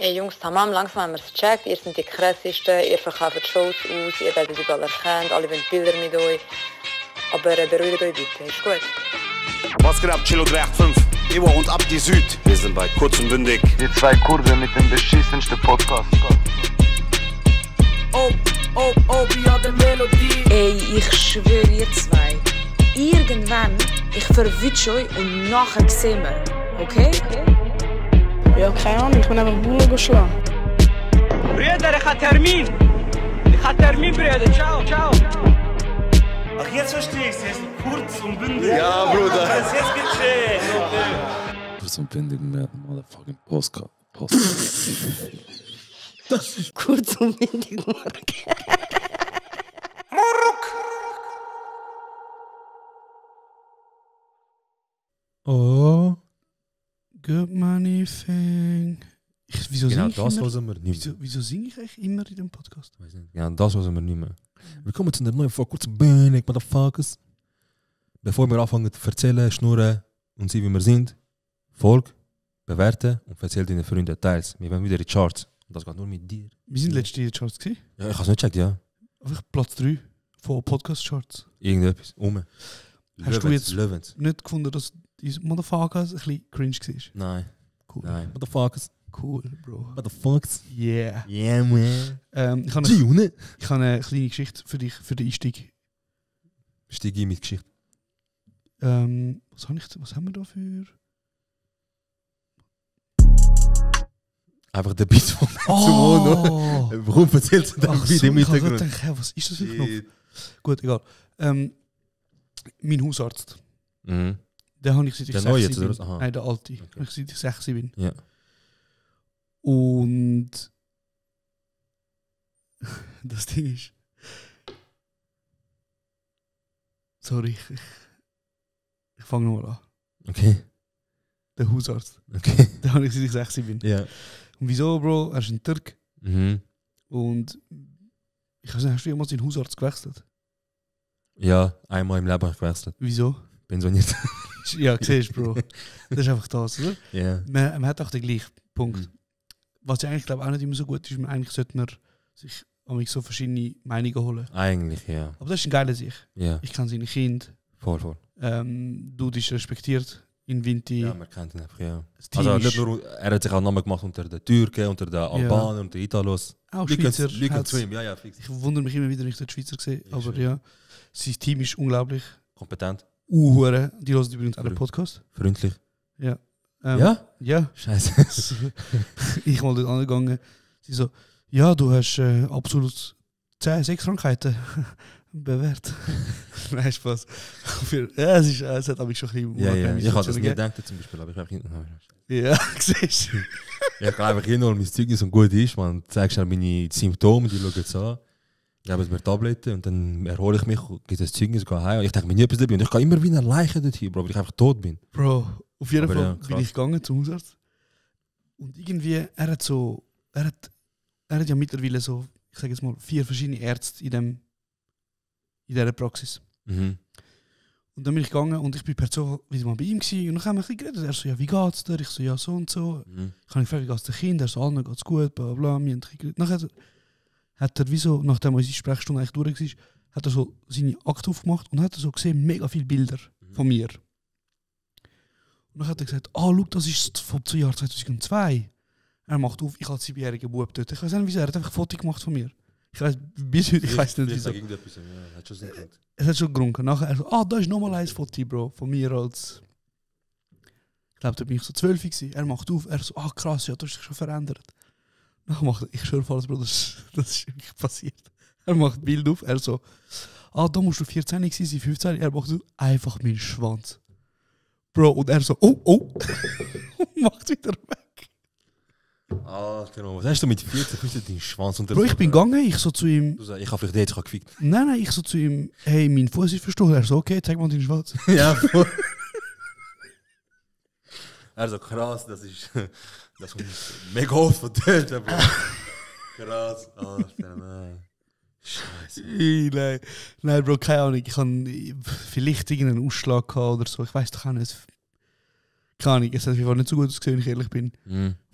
Ey Jungs, tamam, langsam haben wir es gecheckt. Ihr seid die krassesten, ihr verkauft Shows aus, ihr werdet überall erkannt, alle wollen Bilder mit euch. Aber beruhigt euch bitte, ist gut. Was geht ab, Chilo 385? Ewa und Abdi Süd. Wir sind bei Kurz und Bündig. Die zwei Kurven mit dem beschissensten Podcast. wie hat der Melodie. Ey, ich schwöre ihr zwei. Irgendwann, ich verwünsche euch und nachher sehen wir. Okay? Ja, keine Ahnung, ich bin einfach Bullen geschlagen. Brüder, ich habe Termin. Brüder. Ciao. Ach, jetzt verstehe ich es. Jetzt kurz und bündig. Ja, Bruder. Jetzt gecheckt. Kurz und bündig mit motherfucking Postcard. Das ist kurz und bündig, Mark. Oh, good money thing. Wieso Genau, singe ich das immer? hören wir nicht mehr. Wieso singe ich eigentlich immer in dem Podcast? Weiß nicht. Ja, das hören wir nicht mehr. Willkommen zu der neuen Folge Kurz und Bündig, motherfuckers. Bevor wir anfangen zu erzählen, schnurren und sehen, wie wir sind, folg, bewerte und erzähl deinen Freunden Details. Wir werden wieder in die Charts. Und das geht nur mit dir. Wir sind letztes Jahr in den Charts gewesen. Ja, ich habe es nicht gecheckt, ja. Einfach Platz 3 von Podcast-Charts. Irgendetwas. Hast du jetzt Löwens. nicht gefunden, dass diese Motherfuckers ein bisschen cringe war? Nein. Cool. Nein. Motherfuckers. Cool, Bro. Motherfuckers. Yeah. Yeah, man. Ich habe Gione. eine kleine Geschichte für dich, für den Einstieg. Steig ein mit Geschichte. Was haben wir da für... Einfach der Beat von Oh! Warum erzählst du das Video im ich habe Hintergrund? gedacht, was ist das für ein Knopf? Gut, egal. Mein Hausarzt, Mhm. den habe ich seit ich Der 6 neue jetzt, bin. oder was? Aha. Nein, der alte. Okay. Habe ich seit ich 6 bin. Ja. Und das Ding ist... Sorry, ich fange nochmal an. Okay. Der Hausarzt, Okay. den habe ich seit ich 6 bin. Ja. Und wieso, Bro? Er ist ein Türk. Mhm. Und ich weiß nicht, hast du jemals den Hausarzt gewechselt? Ja, einmal im Leben habe ich gewechselt. Wieso? Pensioniert. Ja, siehst du, Bro. Das ist einfach das, oder? Ja. Man hat auch den gleichen Punkt. Mhm. Was ich eigentlich glaube auch nicht immer so gut ist, eigentlich sollte man sich so verschiedene Meinungen holen. Eigentlich, ja. Aber das ist ein geiler Sich. Ja, Ich kenne seine Kinder. voll. Du bist respektiert in Vinti. Ja, man kennt ihn einfach, ja. Das Team Also ist nicht nur, er hat sich auch Namen gemacht unter den Türken, unter den Albanern, unter den Italos. auch Liegt Schweizer. zu ihm, ja, fix. Ich wundere mich immer wieder, wenn ich den Schweizer sehe. Ja, Aber schön. ja, sein Team ist unglaublich. Kompetent, Uhure. Die hören übrigens auch den Podcast. freundlich. Ja. Ja? Ja. Scheiße. Ich mal dort angegangen. Sie so, ja, du hast absolut 10 Sexkrankheiten bewährt. Nein, Spaß. Es hat mich schon ein bisschen Ja. unangenehm Ich habe das nie gegeben. gedacht zum Beispiel, aber ich habe nicht. Ja, siehst du. Ja, ich glaube einfach hin, weil mein Zeugnis so gut ist. Man zeigst halt meine Symptome, die schauen es an. Geben mir Tabletten und dann erhole ich mich, gehe das Zeugnis, gehe heim. Ich denke mir nie etwas dabei. Und ich gehe immer wie eine Leiche dort hier, Bro, weil ich einfach tot bin. Bro, auf jeden Aber Fall ja, bin krass. ich gegangen zum Hausarzt. Und irgendwie, er hat ja mittlerweile so, ich sage jetzt mal, 4 verschiedene Ärzte in dieser Praxis. Mhm. Und dann bin ich gegangen und ich bin per Zufall wieder mal bei ihm gewesen. Und dann haben wir ein bisschen geredet. Er so, ja, wie geht's dir? Ich so, ja, so und so. Mhm. Ich habe ihn gefragt, wie geht's den Kindern? Er so, allen geht's gut, bla bla. Wir haben ein bisschen geredet. Nachher hat er, wieso, nachdem unsere Sprechstunde eigentlich durch war, hat er so seine Akte aufgemacht und hat so gesehen, mega viele Bilder von mir. Und dann hat er gesagt, schau, das ist vom Jahr 2002. Er macht auf, ich als 7-jähriger Bub dort. Ich weiß nicht wieso, er hat einfach ein Foto gemacht von mir. Ich weiß bis heute, ich weiß nicht wieso. Hat schon Sinn gemacht. Es hat schon gerunken. Nachher er so, da ist nochmal ein Foto, Bro, von mir als... Ich glaube, da bin ich so 12 gewesen. Er macht auf, er so, krass, ja, du hast dich schon verändert. Nachher macht er, ich schwöre auf alles, Bro, das ist wirklich passiert. Er macht ein Bild auf, er so, da musst du 14 gewesen sein, 15. Er macht so, einfach meinen Schwanz. Bro, und er so, oh. Und macht wieder weg. Genau. Was hast du mit 14 Füßen deinen Schwanz unter? Bro, ich bin gegangen, ich so zu ihm, Du sagst, ich habe vielleicht jetzt gefickt. nein, ich so zu ihm, hey, mein Fuß ist verstochen. Er so, okay, zeig mal deinen Schwanz. Ja, voll. Also krass, das kommt mega oft von dort, aber krass. Alter, nein. Scheiße. Nein, Bro, keine Ahnung. Ich habe vielleicht irgendeinen Ausschlag gehabt oder so. Ich weiß doch auch nicht. keine Ahnung, es hat einfach nicht so gut ausgesehen, wenn ich ehrlich bin.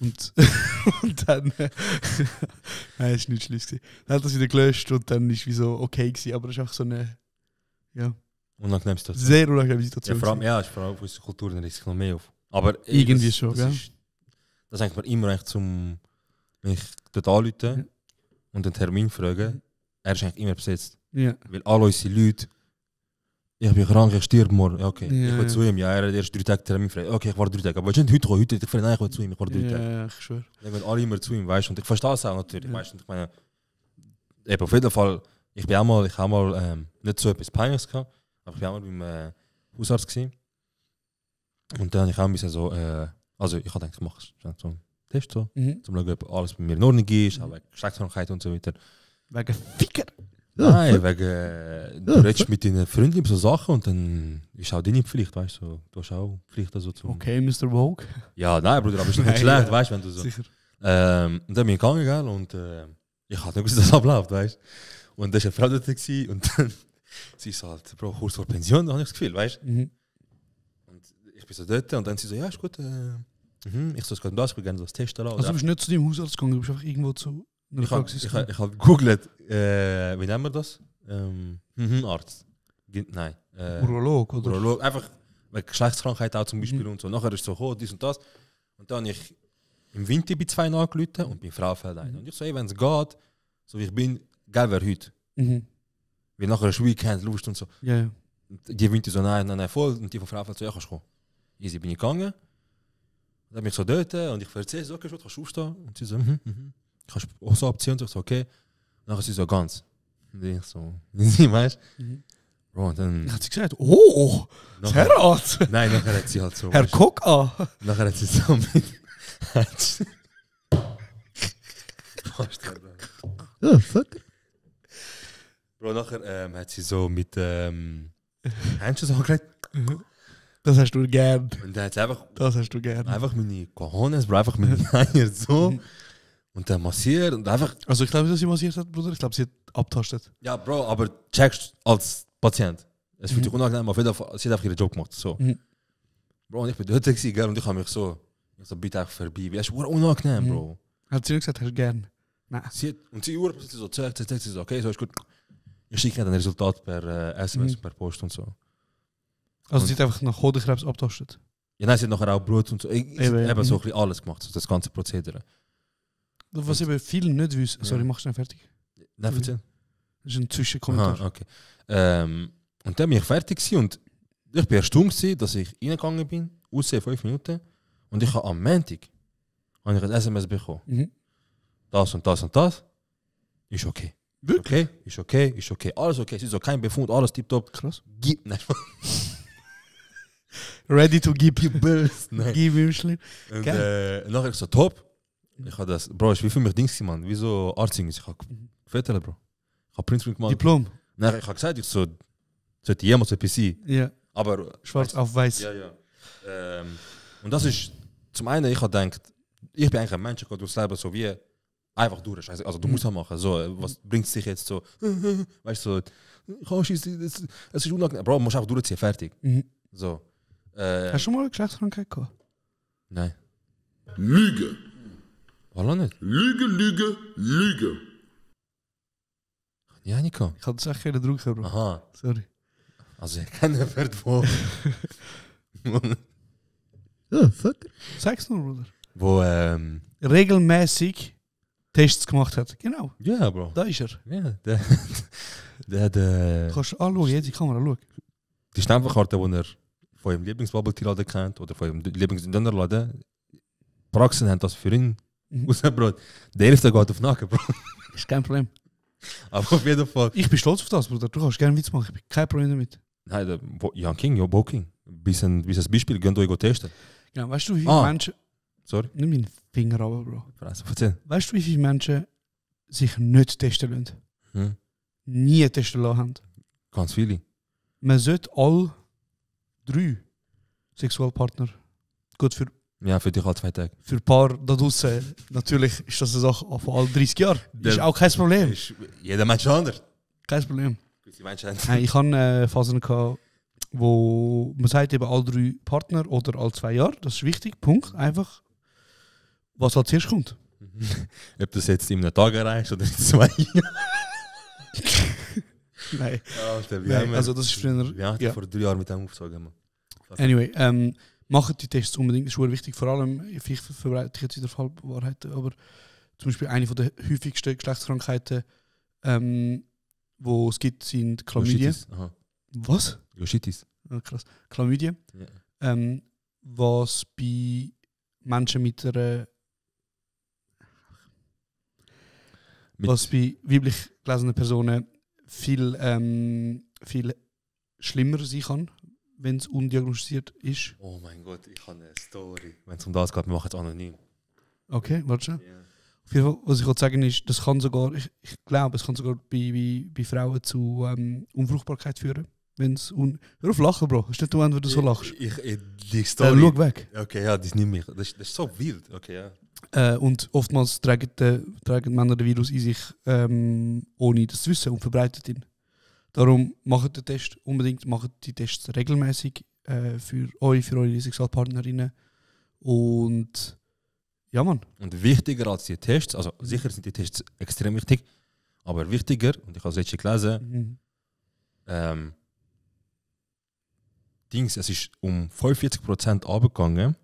Und dann... Nein, es war nicht schlimm. Dann hat er es wieder gelöscht und dann war es wie so okay gewesen, aber es ist einfach so eine... Ja. Unangenehme Situation. Sehr unangenehme Situation. Ja, vor allem, ja, ist vor allem auf unsere Kultur riesig noch mehr auf. Aber irgendwie schon, ja. Das denkt man immer echt zum... Wenn ich dort anrufe und einen Termin frage, er ist eigentlich immer besetzt. Ja. Weil alle unsere Leute... Ich bin krank, ich stirb morgen. Ja, okay, Ja, ich will zu ihm. Ja, er hat erst 3 Tage Termin frei. Okay, ich war 3 Tage. Aber willst du nicht heute kommen? Heute, ich will, nein, ich will zu ihm, ich war 3 Tage. Ja, ich schwöre. Dann gehen alle immer zu ihm, weißt du. Und ich verstehe es auch natürlich, weißt du. Ich meine, eben auf jeden Fall, ich habe mal nicht so etwas Peinliches gehabt, aber ich war auch mal beim Hausarzt gewesen. Und dann habe ich auch ein bisschen so, also ich habe gedacht, ich mache so einen Test, so, zum schauen, ob alles bei mir in Ordnung ist, auch wegen Geschlechtskrankheit und so weiter. Wegen Ficker? Nein, wegen, du redest mit deinen Freunden über so Sachen und dann ist auch deine Pflicht, weißt du, du hast auch Pflicht also zum... Okay, Mr. Vogue. Ja, nein, Bruder, aber es ist nicht schlecht, weißt du, wenn du so... Sicher. Und dann bin ich gegangen, gell, und ich hatte nicht gewusst, dass das abläuft, weißt du. Und da war eine Frau dort gewesen, und dann... Sie ist halt, Bro, kurz vor Pension, da habe ich das Gefühl, weißt du. Und ich bin so dort und dann sie so, ja, ist gut, ich so, es geht das, ich will gerne so das testen lassen. Also du bist nicht zu deinem Hausarzt gegangen, du bist einfach irgendwo zu einer Praxis gegangen? Ich habe gegoogelt, wie nennen wir das? Arzt. Nein. Urolog, oder? Urolog, einfach wegen Geschlechtskrankheit auch zum Beispiel und so. Nachher ist es so, oh, dies und das. Und dann habe ich im Winter bei 2 angerufen und bei Frauenfeld ein. Und ich so, hey, wenn es geht, so wie ich bin, geil wäre heute. Weil nachher ist Weekend, Lust und so. Ja, ja. Und die Winter so, nein, voll. Und die von Frauenfeld so, ja, kannst du kommen. Easy, bin ich gegangen. Dann bin ich so dort und ich erzähle so, okay, schon, kannst du aufstehen? Und sie so, kannst du auch so abziehen? Und ich so, okay. Nachher ist sie so ganz. Und ich so, wie weißt du? Bro, und dann... Hat sie gesagt, oh, Herr Arzt. Nein, nachher hat sie halt so... Herr Kock an. Nachher hat sie so mit... Ja, fuck. Bro, nachher hat sie so mit Händchen so geredet. Das hast du gern. Und dann hat sie einfach... Das hast du gern. Einfach meine Cojones, Bro, einfach meine Eier so. Und dann massiert und einfach... Also ich glaube, dass sie massiert hat, Bruder. Ich glaube, sie hat abtastet. Ja, Bro, aber checkst als Patient. Es fühlt sich unangenehm, auf jeden Fall, sie hat einfach ihren Job gemacht. So. Bro, und ich bin dort gewesen, gell, und ich habe mich so... Ich so, bitte einfach vorbei. Weil es ist unangenehm, Bro. Hat sie nicht gesagt, hast du gern? Nein. Und sie Uhr so, zeigt sie so, okay, so ist gut. Ich schicke dann ein Resultat per SMS, per Post und so. Also sie hat einfach nach Hodenkrebs abtastet? Ja, nein, sie hat nachher auch Blut und so. Ich habe so ein bisschen alles gemacht, so das ganze Prozedere. Was eben viele nicht wissen. Sorry, mach schnell fertig. Nein, erzähl. Das ist ein Zwischenkommentar. Aha, okay. Und dann bin ich fertig gewesen und ich bin erstaunt gewesen, dass ich reingegangen bin, aussehen 5 Minuten. Und ich habe am Montag ein SMS bekommen. Das und das und das. Ist okay. Wirklich? Okay, ist okay. Alles okay. Es ist so kein Befund, alles tipptopp. Krass. Gib. Nein. Ready to give you Bills. Give you schlimm. Und nachher ist so top. Ich habe das, Bro, ist wie für mich Dings, Mann. Wie so Arztings. Ich habe gefettert, Bro. Ich habe Prinzprint gemacht. Diplom? Nein, ich habe gesagt, ich sollte jemals etwas sein. Ja. Aber schwarz auf weiß. Ja, ja. Und das ist, zum einen, ich habe gedacht, ich bin eigentlich ein Mensch, der durchs Leben so wie einfach durch. Also du musst es machen. So, was bringt es dich jetzt so? Weißt du, so, es ist unangenehm. Bro, du musst einfach durchziehen, fertig. So. Hast du schon mal eine Geschlechtskrankheit gehabt? Nein. Lüge. Warum nicht? Lüge. Ja, nicht gehabt. Ich hatte es echt keine Druck, Bro. Aha. Sorry. Also ich kenne einen Wert, wo... Ja, fuck. Sag's nur, Bruder. Wo regelmäßig Tests gemacht hat. Genau. Ja, Bro. Da ist er. Ja, der kannst du anschauen, jede Kamera schauen. Die Stempelkarte, die er von ihrem Lieblings-Bubble-Tea-Laden kennt oder von ihrem Lieblings-Dönerladen, Praxen haben das für ihn rausgebracht. Der Hälfte geht auf Nacken, Bro. Ist kein Problem. Aber auf jeden Fall. Ich bin stolz auf das, Bruder. Du kannst gerne Witz machen. Ich bin kein Problem damit. Nein, der Jan King, ja, Bo King. Bis ein Beispiel, gehen euch testen. Genau, weißt du, wie viele Menschen... Sorry? Nimm meinen Finger runter, Bro. Erzähl. Weißt du, wie viele Menschen sich nicht testen lassen? Nie testen lassen haben? Ganz viele. Man sollte alle 3 Sexualpartner, gut für... Ja, für dich halt 2 Tage. Für ein paar da draussen, natürlich ist das eine Sache von all 30 Jahren. Ist auch kein Problem. Ist jeder Mensch anders. Kein Problem. Menschen ich hatte Phasen gehabt, wo man sagt eben alle 3 Partner oder alle 2 Jahre, das ist wichtig, Punkt, einfach, was als zuerst kommt. Ob das jetzt in einem Tag erreicht oder in 2 Jahren. Nein. Nein, also das ist früher... Ja, vor 3 Jahren mit dem aufgezogen. Anyway, macht die Tests unbedingt, das ist sehr wichtig, vor allem, vielleicht verbreite ich jetzt wieder Halbwahrheiten, aber zum Beispiel eine der häufigsten Geschlechtskrankheiten, wo es gibt, sind Chlamydien. Was? Glochitis. Oh, krass. Chlamydien. Ja. Was bei Menschen mit einer... was bei weiblich gelesenen Personen viel schlimmer sein kann, wenn es undiagnostiziert ist. Oh mein Gott, ich habe eine Story. Wenn es um das geht, wir machen es anonym. Okay, warte schon. Yeah. Auf jeden Fall, was ich wollte sagen ist, das kann sogar, ich glaube, es kann sogar bei Frauen zu Unfruchtbarkeit führen. Wenn's hör auf lachen, Bro. Ist nicht du, wenn du so lachst. Die Story... schau weg. Okay, ja, das ist nicht mehr. Das ist so wild. Okay, ja. Und oftmals tragen Männer den Virus in sich, ohne das zu wissen, und verbreiten ihn. Darum macht den Test unbedingt, macht die Tests regelmäßig für euch, für eure Sexualpartnerinnen. Und ja, Mann. Und wichtiger als die Tests, also sicher sind die Tests extrem wichtig, aber wichtiger, und ich habe es letztens gelesen, es ist um 45% runtergegangen,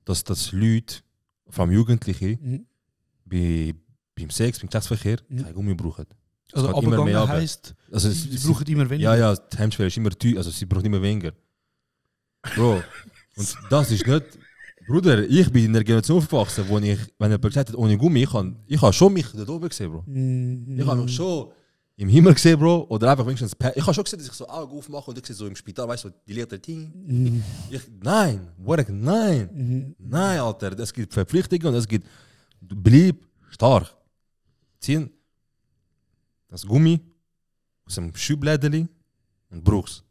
dass Leute, vor allem Jugendliche, beim Sex, beim Geschlechtsverkehr, kein Gummi brauchen. Also runtergegangen heisst, also sie brauchen immer weniger? Ja, die Hemmschwelle ist immer teuer, also sie brauchen immer weniger. Bro, und das ist nicht... Bruder, ich bin in einer Generation aufgewachsen, wo ich, wenn jemand gesagt hat, ohne Gummi, ich habe schon mich dort oben gesehen, Bro. Ich habe mich schon im Himmel gesehen, Bro, oder einfach wenigstens... Ich habe schon gesehen, dass ich so Augen aufmache und ich sehe so im Spital, weißt du, die Leute Ding. Nein, nein, Alter, es gibt Verpflichtungen und es gibt... Bleib stark. Ziehen das Gummi aus dem Schublädeli und brauch's.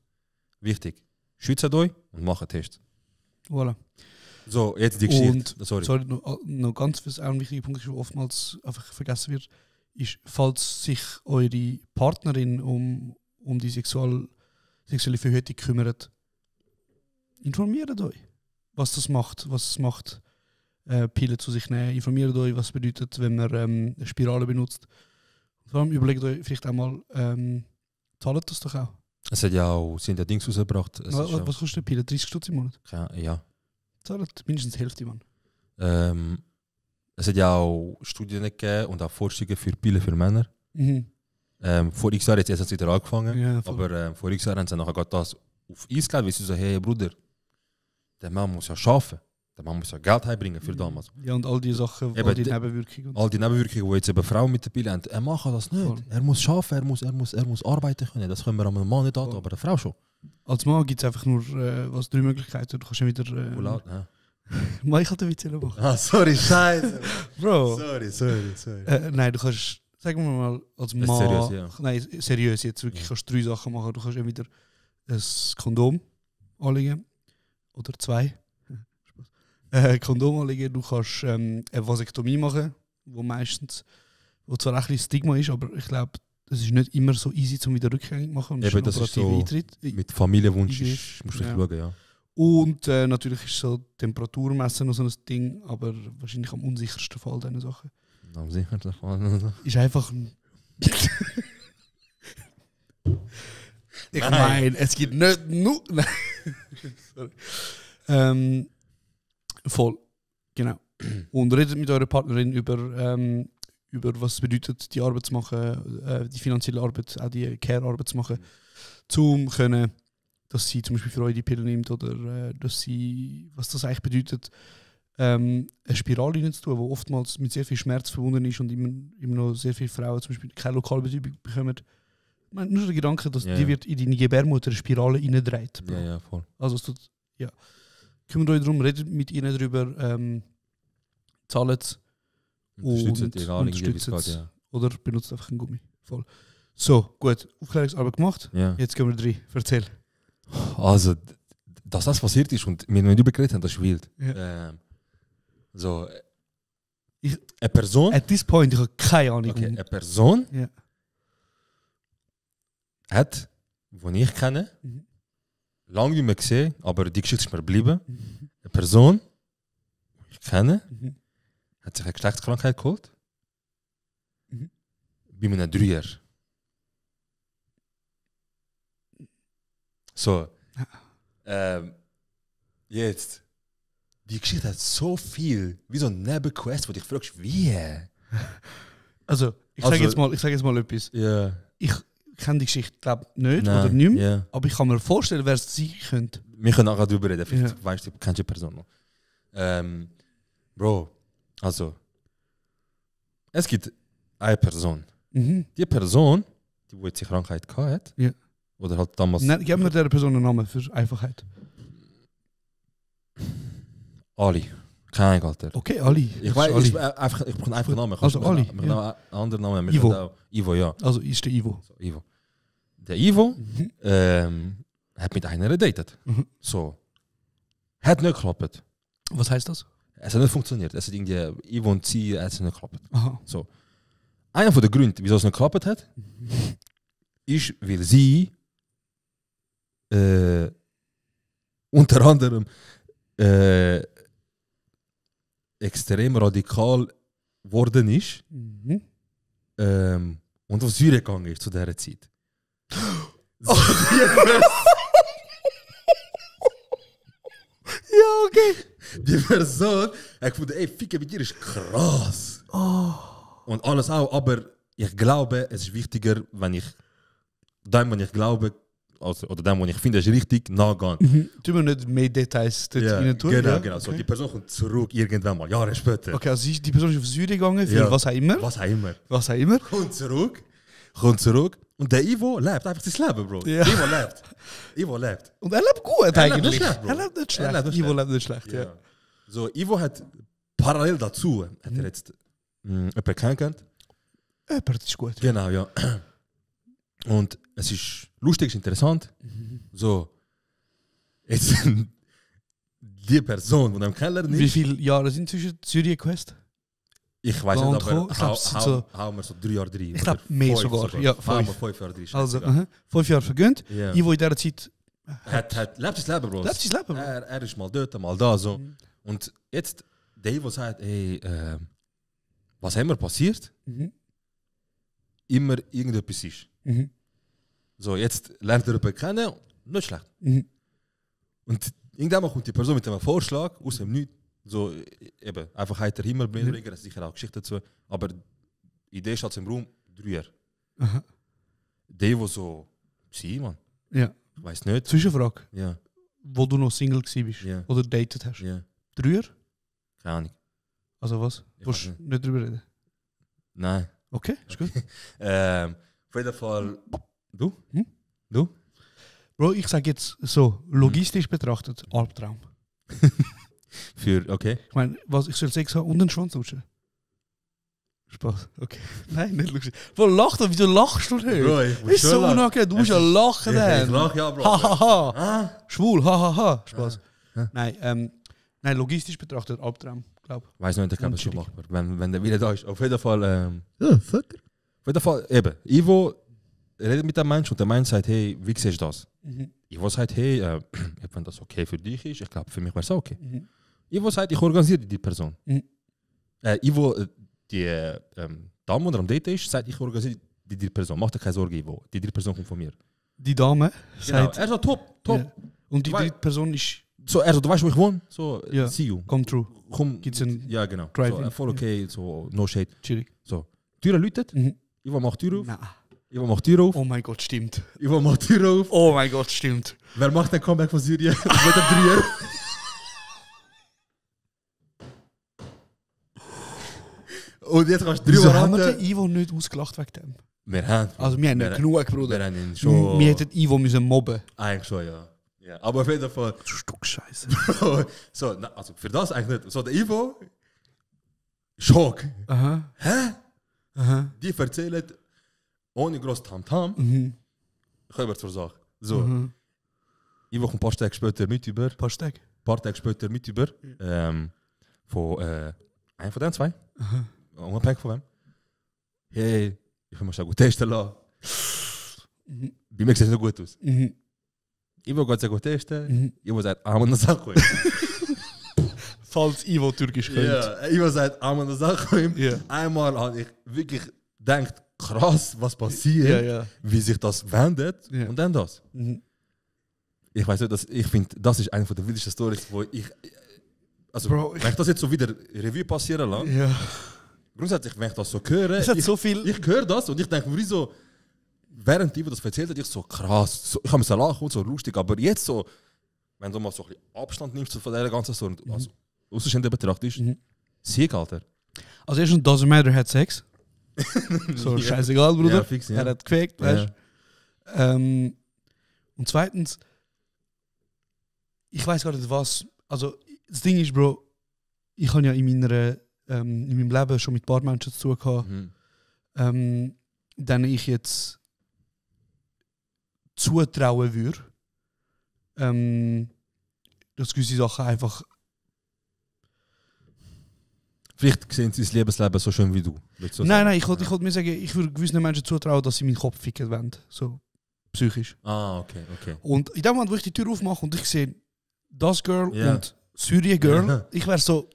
Wichtig. Schützt euch und macht einen Test. Voilà. So, jetzt die Geschichte. Und, sorry, noch ganz was auch ein wichtiger Punkt ist, der oftmals einfach vergessen wird, ist, falls sich eure Partnerin um die sexuelle Verhütung kümmert, informiert euch, was das macht, Pillen zu sich nehmen, informiert euch, was es bedeutet, wenn man eine Spirale benutzt. Vor allem überlegt euch vielleicht einmal, zahlt das doch auch. Es hat ja auch, sind ja Dings rausgebracht. Was kostet eine Pille? 30 Stutz im Monat? Ja. Zahlt mindestens die Hälfte, Mann. Es hat ja auch Studien gegeben und auch Forschungen für Pillen für Männer. Vor X Jahren, jetzt hat es wieder angefangen, ja, aber vor X Jahren haben sie nachher gerade das auf Eis gelegt, weil sie so, hey Bruder, der Mann muss ja arbeiten. Der Mann muss ja Geld heimbringen für damals. Ja, und all die Sachen, all die Nebenwirkungen. All die Nebenwirkungen, die jetzt eben Frauen mit der Pille haben, er macht das nicht. Voll. Er muss arbeiten, er muss arbeiten können. Das können wir einem Mann nicht antun, aber eine Frau schon. Als Mann gibt es einfach nur 3 Möglichkeiten. Du kannst ja wieder... Mach ich halt den Witz machen. Ah, sorry, scheiße. Bro. Sorry. Nein, du kannst, sagen wir mal, als Mann... Seriös, ja. Nein, seriös jetzt wirklich. Kannst 3 Sachen machen. Du kannst entweder ein Kondom anlegen. Oder 2. Kondom anlegen, du kannst eine Vasektomie machen, wo zwar ein bisschen Stigma ist, aber ich glaube, es ist nicht immer so easy zum wieder rückgängig machen. Eben, das ist so Eintritt. Mit Familienwunsch musst du schauen, ja. Und natürlich ist so Temperaturmessen noch so ein Ding, aber wahrscheinlich am unsichersten Fall diese Sachen. Am sichersten Fall? Ist einfach ich meine, es gibt nicht nur... Sorry. Voll, genau. Und redet mit eurer Partnerin über was es bedeutet, die Arbeit zu machen, die finanzielle Arbeit, auch die Care-Arbeit zu machen, zum können, dass sie zum Beispiel für euch die Pille nimmt oder dass sie, was das eigentlich bedeutet, eine Spirale reinzutun, die oftmals mit sehr viel Schmerz verbunden ist und immer noch sehr viele Frauen zum Beispiel keine Lokalbetäubung bekommen. Ich meine, nur der Gedanke, dass die wird in deine Gebärmutter eine Spirale reindreht. Ja, voll. Also es tut, ja. Kümmert euch darum, redet mit ihnen darüber, zahlt es und unterstützt es. Ja. Oder benutzt einfach ein Gummi. Voll. So, gut, Aufklärungsarbeit gemacht. Ja. Jetzt gehen wir rein. Erzähl. Also, dass das passiert ist und wir noch nicht übergeredet haben, das ist wild. Ja. Eine Person... At this point, ich habe keine Ahnung. Okay, eine Person hat, die ich kenne, lange nicht mehr gesehen, aber die Geschichte ist mir geblieben. Eine Person, die ich kenne, hat sich eine Geschlechtskrankheit geholt. Bei einem 3er. So. Jetzt. Die Geschichte hat so viel, wie so ein Nebenquest, wo dich fragst, wie? Also, ich sage jetzt mal etwas. Ja. Ich kenne die Geschichte, glaube nicht Nein, oder nicht mehr, ja. aber ich kann mir vorstellen, wer es sein könnte. Wir können nachher drüber reden, vielleicht weißt du, kennst du die Person noch. Bro, also, es gibt eine Person. Die Person, die jetzt die Krankheit hatte, Ja. oder halt damals... Nein, gib mir dieser Person einen Namen für Einfachheit. Ali. Kein Alter. Okay, Ali. Ich weiß, ich brauche einfach einen Namen. Also Ali, Mit einem anderen Namen. Ivo. Ivo, ja. Also ist der Ivo. So, Ivo. Der Ivo hat mit einer gedatet. So. Hat nicht geklappt. Was heißt das? Es hat nicht funktioniert. Es hat irgendwie Ivo und sie hat es nicht geklappt. Aha. So. Einer von den Gründen, wieso es nicht geklappt hat, ist, weil sie unter anderem extrem radikal geworden ist und auf Syrien gegangen ist zu dieser Zeit. So, Ja, okay. die Person hat gefunden, ey, Ficken mit dir ist krass. Und alles auch, aber ich glaube, es ist wichtiger, wenn ich dem, was ich glaube, also, oder dem, was ich finde, ist richtig, nachgehen. Tun wir nicht mehr Details dort rein tun? Genau, ja? genau. So, Okay. die Person kommt zurück irgendwann mal, Jahre später. Okay, also die Person ist auf Syrien gegangen, für Ja. was auch immer. Was auch immer. Was auch immer. Kommt zurück. Und der Ivo lebt einfach sein Leben, Bro. Ja. Ivo lebt. Und er lebt gut Er lebt eigentlich. nicht schlecht, Bro. Er lebt nicht schlecht. Er lebt nicht Ivo schlecht. lebt nicht schlecht, ja. So, Ivo hat parallel dazu, hat er jetzt jemanden kennengelernt. Das ist gut. Genau, ja. Und es ist lustig, ist interessant. So, jetzt die Person, die am Keller Wie ist, viele Jahre sind zwischen Syrien Quest? ich weiß Land nicht, aber gekommen? Ich glaub, es sind so- hauen wir so 3 Jahre drin. Ich glaube, mehr sogar. Ja, Hauen wir 5. 5 Jahre drin. Also, scheißegal. 5 Jahre vergönnt. Ja. Ivo in dieser Zeit Lebt sein Leben, Bro. lebt sein Leben. Bro. Er ist mal dort, mal da. So. Und jetzt, der Ivo sagt, ey, was haben wir passiert? Immer irgendetwas ist. So, jetzt lernt er jemanden kennen, nicht schlecht. Und irgendwann kommt die Person mit einem Vorschlag, aus dem Nichts, so eben, einfach heiter Himmel bringen, das ist sicher auch Geschichte dazu, aber die Idee steht im Raum, 3 Jahre. Aha. Der Ivo so, sie, Mann, Ja. ich weiß nicht. Zwischenfrage. Ja, Wo du noch Single warst Ja. oder datet hast. ja, 3 Jahre? keine Ahnung. Also was? Ich Willst du weiß nicht drüber reden? Nein. Okay, ist gut. Auf jeden Fall, du? Du? Bro, ich sage jetzt so, logistisch betrachtet, Albtraum. Okay. Ich meine, was ich soll Sex haben und einen Schwanz lutschen. Spaß. Okay. Nein, nicht lustig. Bro, lach doch, wieso lachst du nicht? Bro, ich muss Ist schon so lachen. unangenehm, du musst ja lachen Ich dann. lach ja, Bro. Hahaha. Ah. Schwul, hahaha. Spaß. Nein, logistisch betrachtet, Albtraum, glaube ich. Weiß nicht, ich glaube, es ist schon Chillig. machbar. Wenn der wieder da ist. Auf jeden Fall, Ja, fucker. auf jeden Fall, eben, Ivo redet mit dem Mensch und der Mensch sagt, hey, wie siehst du das? Ivo sagt, hey, wenn das okay für dich ist, ich glaube, für mich wäre es okay. Ivo sagt, ich organisiere die Person. Ivo, die Dame, die am Date ist, sagt, ich organisiere die Person. Mach dir keine Sorge, Ivo. Die dritte Person kommt von mir. Die Dame Genau. sagt... Er sagt, top. Ja. Und die Weil- dritte Person ist... So, er sagt, du weißt, wo ich wohne? So, Ja. see you. Come true. Komm, Gibt's ein ja, genau. Drive-in? So, voll okay, so, no shade. Chillig. So, Tür läutet, Mhm. Ivo macht Tür auf. Nein. Ivo macht Tür auf. Oh mein Gott, stimmt. Ivo macht Tür auf. Oh mein Gott, stimmt. Wer macht den Comeback von Syrien? Mit dem 3 Jahren. Und jetzt kannst du Wieso drüber haben wir den raten. Ivo nicht ausgelacht wegen dem? Wir haben. Also wir haben nicht genug, Wir Bruder. haben ihn schon. Wir hätten Ivo müssen mobben. Eigentlich schon, ja. Ja, aber auf jeden Fall. Stück Scheiße. So, na, also für das eigentlich nicht. So, der Ivo. Schock. Aha. Hä? Aha. Die erzählen ohne groß Tamtam. Mhm. Kommen wir zur Sache. So, Mhm. Ivo kommt ein paar Tage später mit über. Paar Stück. Paar Tage später mit über. Von einem von den zwei. Unabhängig von wem. Hey, ich will mal schon gut testen lassen. Mhm. Bei mir sieht es nicht gut aus. Mhm. Ivo geht es testen. Ivo sagt, man das auch. Falls Ivo Türkisch könnte. Ja, Ivo sagt, man das auch. Ja. Einmal habe ich wirklich gedacht, krass, was passiert, wie sich das wendet und dann das. Ich weiß nicht, ich finde, das ist eine der wildesten Stories, wo ich. Also, Bro, wenn ich das jetzt so wieder Revue passieren lasse, grundsätzlich, wenn ich das so höre, ich höre das und ich denke mir so, während Ivo das erzählt hat, ich so krass, so, ich habe mir so lachen und so lustig, aber jetzt so, wenn du mal so ein bisschen Abstand nimmst von dieser ganzen Story, also Außenstehende betrachtest, Sieg, Alter. Also erstens, doesn't matter, hat Sex. So, scheißegal, Bruder. Ja, fix, ja. Er hat gefickt, weißt du. Und zweitens, ich weiß gar nicht was, also das Ding ist, Bro, ich habe ja in meinem Leben schon mit ein paar Menschen zu tun gehabt, denen ich jetzt zutrauen würde, dass gewisse Sachen einfach... Vielleicht sehen sie das Lebensleben so schön wie du. So nein, ich wollte mir sagen, ich würde gewissen Menschen zutrauen, dass sie meinen Kopf ficken wollen, so psychisch. Ah, okay. Und in dem Moment, wo ich die Tür aufmache und ich sehe das Girl und Syrien Girl, ich wäre so,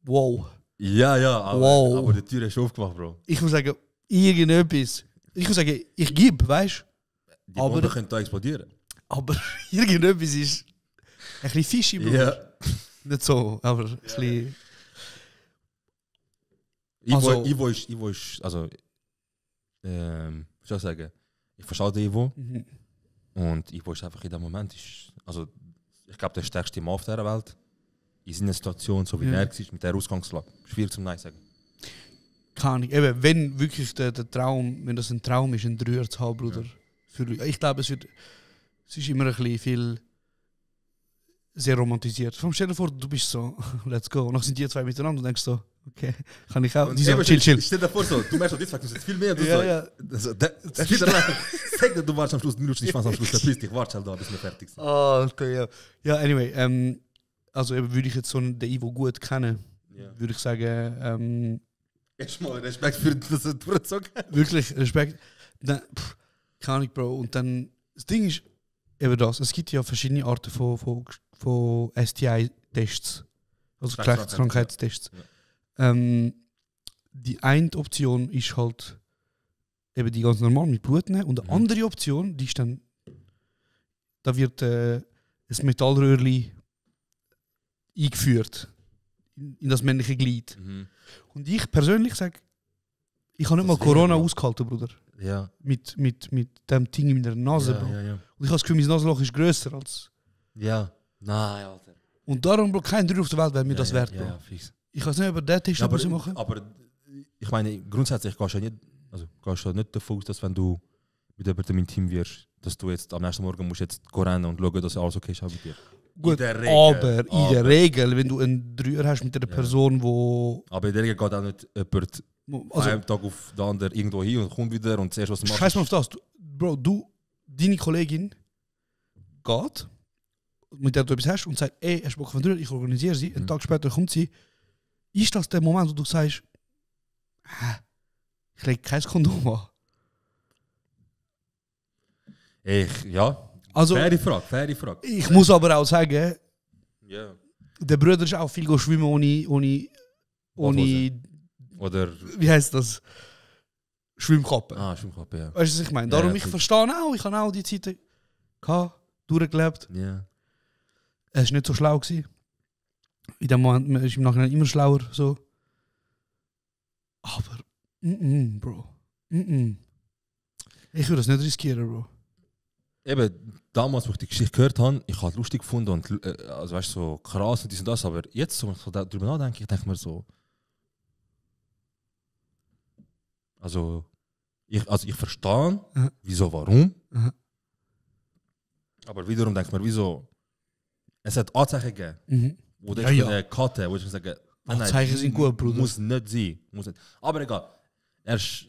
wow. Ja, aber die Tür ist aufgemacht, Bro. Ich muss sagen, irgendetwas. Ich muss sagen, ich gebe, weißt du? Die Bombe könnte da explodieren. Aber irgendetwas ist ein bisschen fishy, Bro. Ja. Nicht so, aber ein bisschen... Ivo ist, also, soll ich sagen, ich verstehe den Ivo. Und Ivo ist einfach in dem Moment, also, ich glaube, der stärkste Mann auf dieser Welt. In seiner Situation, so wie er war, mit der Ausgangslage. Schwierig zum Nein sagen. Kann ich. Eben, wenn wirklich der Traum, wenn das ein Traum ist, ein Dreier zu haben, Bruder. Ich glaube, es ist immer ein bisschen viel sehr romantisiert. Stell dir vor, du bist so, let's go. Und dann sind die zwei miteinander und denkst so, okay, kann ich auch. Und die so, chill. Stell dir vor, so, du merkst, jetzt sagst du viel mehr. Du Sag du warst am Schluss, du nicht am Schluss, verpiss dich, warte halt da, bis wir fertig sind. Okay, ja. Ja, anyway, also würde ich jetzt so den Ivo gut kennen, würde ich sagen, erstmal Respekt für das, was du durchgezogen hast. Wirklich, Respekt. Dann, keine Ahnung, Bro. Und dann, das Ding ist eben das, es gibt ja verschiedene Arten von STI-Tests, also Geschlechtskrankheitstests. Ja. Die eine Option ist halt eben die ganz normal mit Blut nehmen und eine andere Option, die ist dann, da wird ein Metallröhrchen eingeführt in das männliche Glied. Und ich persönlich sage, ich habe nicht mal Corona ausgehalten, Bruder. Ja. Mit dem Ding in meiner Nase, Bro. Ja. Und ich habe das Gefühl, mein Nasenloch ist grösser als... Ja. Nein, Alter. Und darum, Bro, kein Dreh auf der Welt wäre mir das wert, Bro. Ja, fix. Ich weiß nicht, ob der Test muss machen. Aber ich meine, grundsätzlich gehst du nicht davon aus, dass wenn du mit jemandem intim wirst, dass du jetzt am nächsten Morgen musst jetzt rennen und schauen, dass alles okay ist mit dir. Gut, aber in der Regel, wenn du einen Dreier hast mit einer Person, wo... Aber in der Regel geht auch nicht jemand von einem Tag auf den anderen irgendwo hin und kommt wieder und zuerst, was du machst. Scheiß mal auf das. Deine Kollegin geht, mit der du etwas hast und sagt, ey, hast du Bock auf einen Dreier, ich organisiere sie. Einen Tag später kommt sie. Ist das der Moment, wo du sagst, ich lege kein Kondom an? Also, faire Frage. Ich muss aber auch sagen, der Bruder ist auch viel schwimmen ohne oder wie heißt das? Schwimmkappe. Schwimmkappe, ja. Weißt du, was ich meine? Darum, ich verstehe auch, ich habe auch die Zeit durchgelebt. Ja. Es war nicht so schlau gewesen. In dem Moment man ist im Nachhinein immer schlauer. So. Aber, Bro. Ich würde das nicht riskieren, Bro. Eben, damals, wo ich die Geschichte gehört habe, ich habe es lustig gefunden und also, weißt, so krass und dies und das, aber jetzt, so, wenn ich darüber nachdenke, ich denke mir so, also ich verstehe, wieso, warum, aber wiederum denke ich mir, wieso, es hat Anzeichen gegeben, wo ich eine Karte, wo ich sage, Anzeichen sind gut, Bruder. Muss nicht sein. Aber egal, er ist,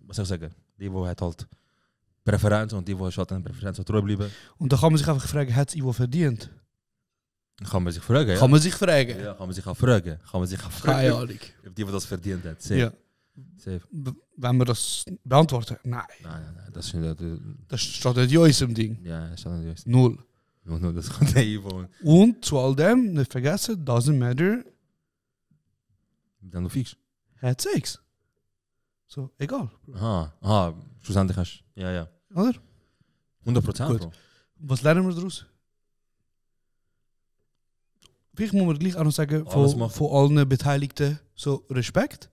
was soll ich sagen, der hat halt Präferenz und die halt an Präferenz treu bleiben. Und da kann man sich einfach fragen, hat es Ivo verdient? Kann man sich fragen, ja. Kann man sich fragen? Ja, kann man sich auch fragen. Keine Ahnung. Ob die das verdient hat. Ja. Safe. Wenn wir das beantworten, nein. Nein, das ist nicht... Das steht nicht in unserem Ding. Ja, das ist nicht just. Null. Nur das kommt von... Und zu all dem, nicht vergessen, doesn't matter, Dann du fix. hat Sex. So, egal. Aha, schlussendlich hast du... Ja. Oder? 100%, Gut. Bro. Was lernen wir daraus? Vielleicht muss man gleich auch noch sagen, von allen Beteiligten so Respekt,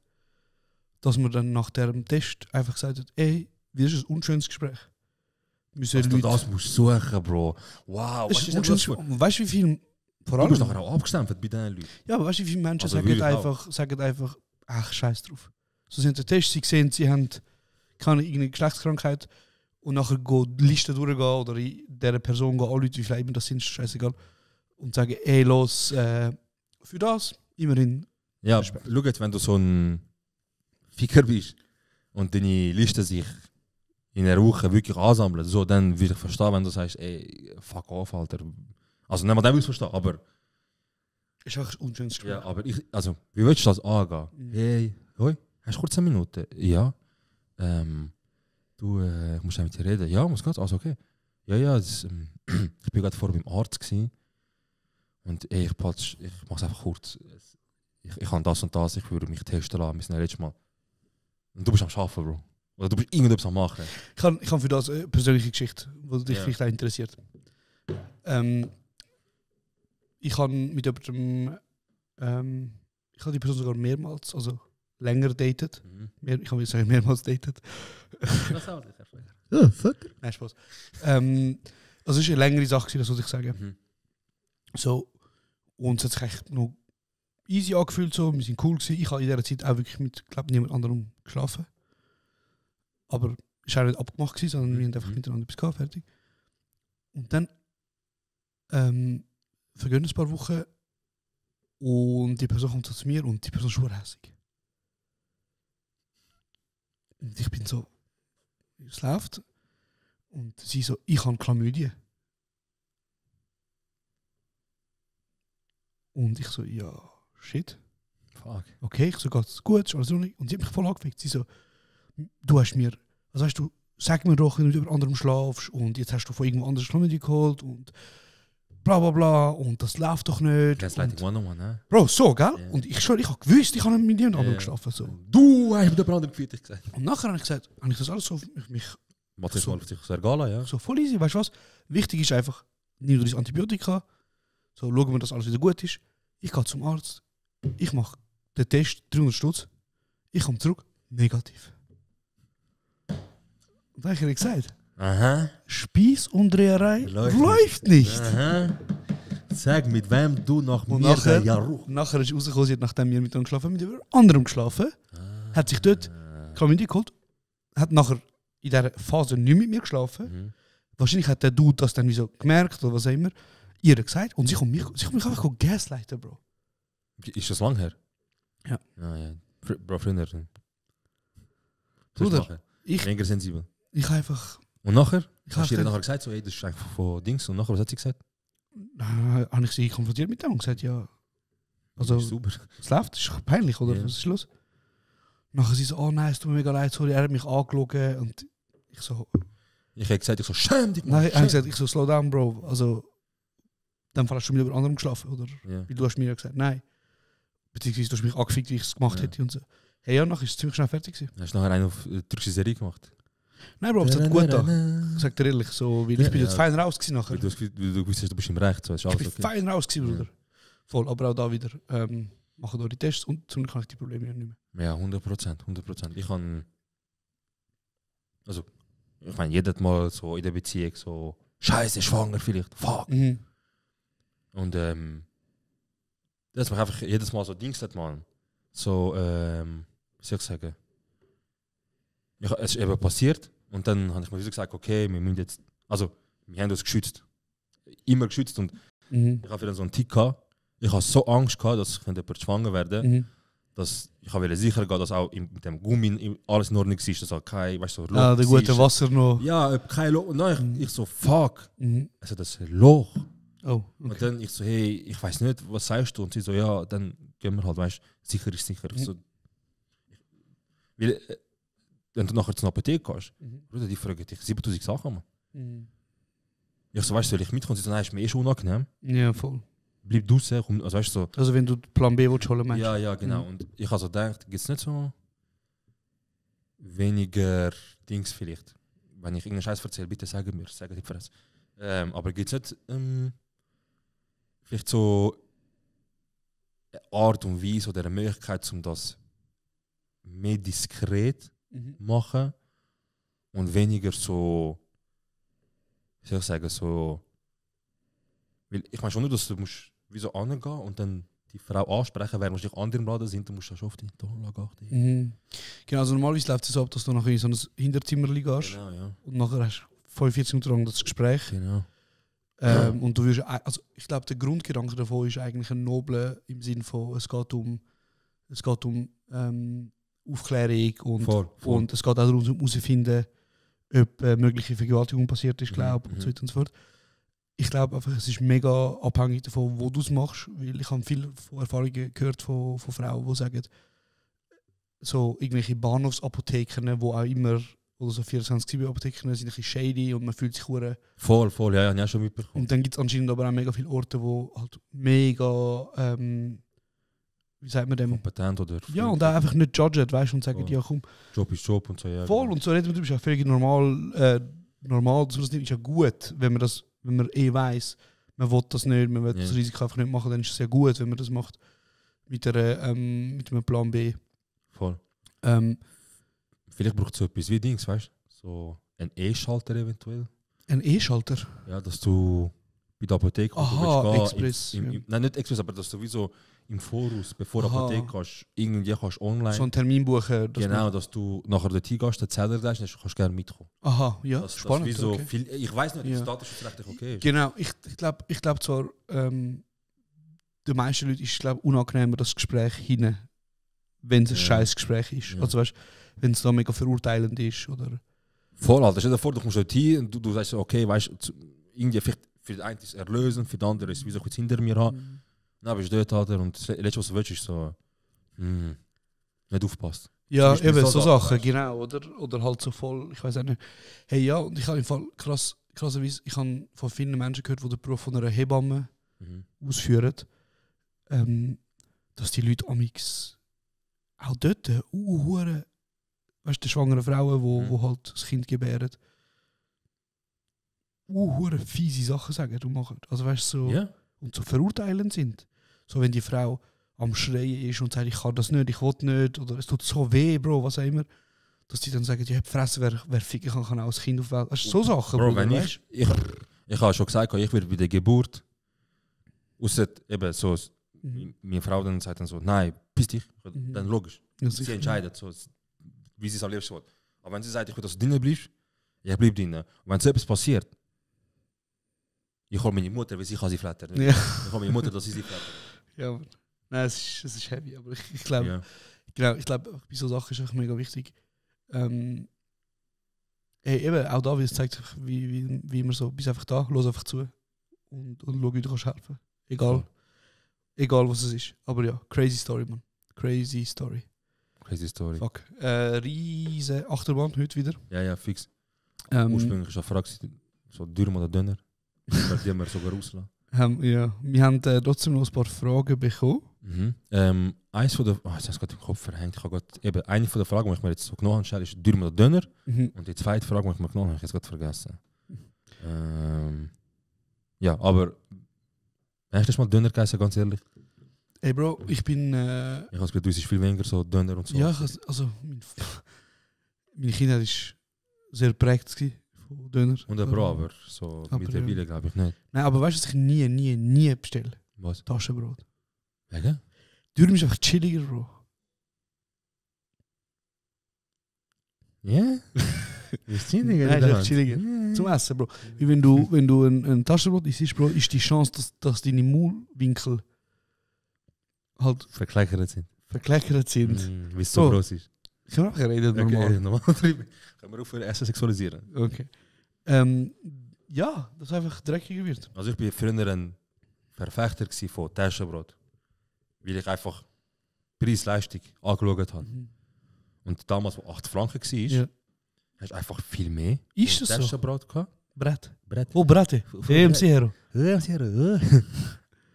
dass man dann nach dem Test einfach gesagt hat, ey, wie ist ein unschönes Gespräch? Dass du das musst suchen, Bro. Wow. Weißt du, wie viel... Vor Du allem, bist nachher auch abgestempelt bei diesen Leuten. ja, aber weißt du, wie viele Menschen Also sagen einfach, ach, scheiß drauf. So sind der Test, sie sehen, sie haben keine irgendeine Geschlechtskrankheit und nachher gehen die Liste durchgehen oder in dieser Person gehen alle Leute, wie vielleicht immer das sind, scheißegal. Und sagen, ey, los, für das, immerhin. Ja, Respekt. schau jetzt, wenn du so ein Ficker bist und deine Liste sich in einer Woche wirklich ansammelt, so, dann würde ich verstehen, wenn du sagst, ey, fuck off, Alter. Also, nicht mal den will ich verstehen, aber... Ist einfach ein unschönes Gespräch. Ja, aber wie willst du das angehen? Hey, hoi, hast du kurz 10 Minuten? Ja. Ich muss mit dir reden. Ja, muss geht's? Also, okay. Ja, das, ich bin gerade vorher beim Arzt gewesen. Und ey, ich mach's einfach kurz. Ich habe das und das, ich würde mich testen lassen, wir sind letztes Mal. Und du bist am Arbeiten, Bro. Oder du bist irgendetwas am Machen. Ich habe für das eine persönliche Geschichte, die dich vielleicht auch interessiert. Ich habe mit jemandem, ich habe die Person sogar mehrmals, also länger datet. Ich kann sagen, mehrmals datet. Ja, fuck. Nein, Spaß. Also es war eine längere Sache, das würde ich sagen. So, und es hat sich eigentlich noch easy angefühlt, so. Wir sind cool gewesen. Ich habe in dieser Zeit auch wirklich mit, glaube niemand anderem geschlafen. Aber es war auch nicht abgemacht gewesen, sondern wir haben einfach miteinander etwas gehabt, fertig. Und dann vergehen ein paar Wochen und die Person kommt so zu mir und die Person ist schon hässig. Und ich bin so, es läuft. Und sie so, ich habe Chlamydien. Und ich so, ja, shit. Fuck. Okay, ich so, geht's gut, ist alles ruhig. Und sie hat mich voll angefickt. Sie so, du hast mir, also weißt du, sag mir doch, wenn du über anderem schlafst und jetzt hast du von irgendwo anders Chlamydien geholt und bla bla bla und das läuft doch nicht. Gaslighting 101, ne? Bro, so, gell? Yeah. Und ich habe gewusst, ich habe mit niemand anderem geschlafen. So. Du hast mit jemand anderem gefühlt, gesagt. Und nachher habe ich gesagt, habe ich das alles so für mich Matthias mal auf sich sehr gala, ja. so voll easy, weißt du was? Wichtig ist einfach, nimm du das Antibiotika, so schauen wir, dass alles wieder gut ist. Ich gehe zum Arzt, ich mache den Test, 300 Stutz, ich komme zurück, negativ. Und dann habe ich gesagt, Aha. Spieß und Dreherei läuft nicht. Aha. Sag, mit wem du nach Und mir nachher, ja ruch. nachher ist rausgekommen, sie hat nachdem wir miteinander geschlafen haben, mit jemand anderem geschlafen, hat sich dort Chlamydien geholt, hat nachher in dieser Phase nicht mit mir geschlafen. Wahrscheinlich hat der Dude das dann wie so gemerkt oder was auch immer, ihr gesagt und sie kommt mich einfach gaslighten, Bro. Ist das lang her? Ja. Ja. Bro, früher. Bruder, ich Weniger sensibel. einfach... Und nachher? Ich Hast du ihr habe nachher gesagt, so, ey, das ist einfach von Dings. Und nachher, was hat sie gesagt? habe ich sie konfrontiert mit dem und gesagt, ja, also Das ist super. es läuft, das ist doch peinlich, oder? Ja. Was ist los? Nachher sie so, oh nein, es tut mir mega leid, sorry, er hat mich angelogen und ich so... Ich habe gesagt, ich so, schäm dich, Nein, habe ich gesagt, ich so, slow down, Bro, also dann hast du mit jemand anderem geschlafen, oder? Ja. Weil du hast mir ja gesagt, nein. Beziehungsweise du hast mich angefickt, wie ich es gemacht Ja. hätte und so. Hey, ja, nachher ist es ziemlich schnell fertig gewesen. Hast du nachher einen auf türkische Serie gemacht? Nein, Bro, aber es hat gut da. Ich sag dir ehrlich, so, weil ich bin jetzt fein raus gewesen nachher. Weil du gewusst hast, du bist im Recht, so ist Ich alles bin okay. fein raus gewesen, Bruder. Voll, aber auch da wieder machen da die Tests und zum Glück habe ich die Probleme ja nicht mehr. Ja, 100%. Ich kann... Also, ich meine, jedes Mal so in der Beziehung so... Scheiße, schwanger vielleicht, fuck. Und das macht einfach jedes Mal so Dings, man. So, wie soll ich sagen? Es ist eben passiert und dann habe ich mir wieder gesagt, okay, wir müssen jetzt... Also, wir haben uns geschützt. Immer geschützt und ich habe wieder so einen Tick gehabt. Ich habe so Angst gehabt, dass ich, wenn jemand schwanger werde, dass ich wollte sicher gehen, dass auch mit dem Gummi alles in Ordnung ist, dass auch kein, weißt du, so Ah, der gute war. Wasser noch. Ja, kein Loch. Und dann ich so, fuck. Also das Loch. Oh, okay. Und dann ich so, hey, ich weiß nicht, was sagst du? Und sie so, ja, dann gehen wir halt, weißt du, sicher ist sicher. Ich so, Weil, wenn du nachher zur Apotheke gehst, Bruder, die fragen dich 7000 Sachen, man. Ich so, weißt du, soll ich mitkommen? Sie so, nein, ist mir schon unangenehm. Ja, voll. Bleib draußen, komm, also weißt du so. Also wenn du Plan B willst holen, meinst du? Ja, genau. Und ich habe so gedacht, gibt es nicht so weniger Dings vielleicht? Wenn ich irgendeinen Scheiß erzähle, bitte sagen mir, sagen die Fresse. Aber gibt es nicht vielleicht so eine Art und Weise oder eine Möglichkeit, um das mehr diskret machen und weniger so, wie soll ich sagen, so. Weil ich meine schon nur, dass du musst wie so angehen und dann die Frau ansprechen, während wahrscheinlich andere im Laden sind, dann musst du schon auf die Tonlage achten. Genau, also normalerweise läuft es so ab, dass du nachher in so ein Hinterzimmer gehst und nachher hast du 45 Minuten lang das Gespräch. Genau. Und du wirst, also ich glaube, der Grundgedanke davon ist eigentlich ein nobler im Sinne von, es geht um Aufklärung und, Voll. und es geht auch darum, herauszufinden, ob mögliche Vergewaltigung passiert ist, glaube ich, und so weiter und so fort. Ich glaube einfach, es ist mega abhängig davon, wo du es machst, weil ich habe viele Erfahrungen gehört von Frauen, die sagen, so irgendwelche Bahnhofsapotheken, wo auch immer, oder so 24-7-Apotheken sind ein bisschen shady und man fühlt sich hure. Voll, ja, habe ich auch schon mitbekommen. Und dann gibt es anscheinend aber auch mega viele Orte, wo halt mega, wie sagt man dem? Kompetent oder... Ja, und auch einfach nicht judgen, weißt du, und sagen, ja komm. Job ist Job und so, ja. Voll, genau. und so reden wir, du bist ja völlig normal, dass man das nimmt, ist ja gut, wenn man weiss, man will das nicht, man will das Risiko einfach nicht machen, dann ist es ja gut, wenn man das macht mit einem Plan B. Voll. Vielleicht braucht es so etwas wie Dings, weißt du? So ein E-Schalter eventuell. Ein E-Schalter? Ja, dass du bei der Apotheke Express. Nein, nicht Express, aber dass du wie so im Voraus, bevor du Apotheke kannst, irgendwie kannst online. So einen Termin buchen. Genau, dass du nachher dorthin gehst, den Zeller da hast, dann kannst du gerne mitkommen. Aha, ja, das, spannend. Das wie so okay. viel, ich weiß nicht, ob das datenschutzrechtlich okay ist. Genau, ich glaube zwar, den meisten Leuten ist es unangenehmer, das Gespräch hin, wenn es ein scheiß Gespräch ist. Ja. Also weißt, wenn es da mega verurteilend ist. Oder voll, Alter. Stell dir vor, du kommst dorthin und du sagst, okay, weißt du, irgendwie vielleicht für den einen ist es erlösen, für den anderen ist es wie so etwas hinter mir haben. Dann bist du dort, Alter, und das Letzte, was du willst, ist so, nicht aufpasst. Ja, eben so Sachen, genau. Oder halt so voll, ich weiß auch nicht. Hey, ja, und ich habe im Fall krasserweise, ich habe von vielen Menschen gehört, die den Beruf von einer Hebamme ausführen, dass die Leute amix auch dort, weißt du, schwangere Frauen, wo halt das Kind gebären, fiese Sachen sagen und machen. Also weißt du, so, und so verurteilend sind. So wenn die Frau am Schreien ist und sagt, ich kann das nicht, ich will nicht, oder es tut so weh, Bro, was auch immer, dass die dann sagen, ja, fressen, wer ficken kann auch das Kind auf die Welt. Weißt du, so Sachen, Bro, Bruder, wenn ich habe schon gesagt, ich werde bei der Geburt, ausser eben so, meine Frau dann sagt dann so, nein, piss dich, dann logisch. Sie entscheidet, so, wie sie es am liebsten will. Aber wenn sie sagt, ich will, dass du drinnen bleibst, ich bleibe drinnen. Und wenn so etwas passiert, ich hole meine Mutter, weil sie kann sie flattern. Ja. Ich hole meine Mutter, dass sie flattern. Ja, nein, es ist heavy, aber ich glaube, genau, ich glaube, bei so Sachen ist es mega wichtig. Hey, eben, auch da, wie es zeigt, wie immer so, bist einfach da, los einfach zu und schau, wie du kannst helfen. Egal, was es ist. Aber ja, crazy Story, man. Crazy Story. Fuck. Riese Achterbahn heute wieder. Ja, fix. Ursprünglich war eine Frage, so Dürüm oder Döner. Die haben wir sogar rauslassen. Ja, wir haben trotzdem noch ein paar Fragen bekommen. Eins von der, jetzt habe ich gerade im Kopf verhängt. Eine von der Fragen, die ich mir jetzt so genommen habe, ist Dürüm oder Döner. Und die zweite Frage, die ich mir genommen habe, habe ich jetzt gerade vergessen. Ja, aber hast du mal Döner gegessen, ganz ehrlich? Hey Bro, ich bin... ich habe das Gefühl, du isst viel weniger so Döner und so. Ja, also meine Kindheit war sehr geprägt von Döner. 100 Pro, aber so mittlerweile glaube ich nicht. Nein, aber weißt du, was ich nie bestelle? Was? Taschenbrot. Wegen? Dürüm ist einfach chilliger, Bro. Ja? Ist chilliger? Nein, ist einfach chilliger. Zum Essen, Bro. Wie wenn du ein Taschenbrot isst, Bro, ist die Chance, dass deine Maulwinkel halt verkleckert sind. Wie es so groß ist. Können wir auch reden, normal. Normal drüber. Können wir auch für Essen sexualisieren. Okay. Ja, dass es einfach dreckiger wird. Also ich war früher ein Verfechter von Taschenbrot. Weil ich einfach Preis-Leistung angeschaut habe. Und damals, wo 8 Franken war, Ja. hast du einfach viel mehr. Ist das so? Taschenbrot gehabt. Brett. Brett. Oh, Brette. EMC Hero.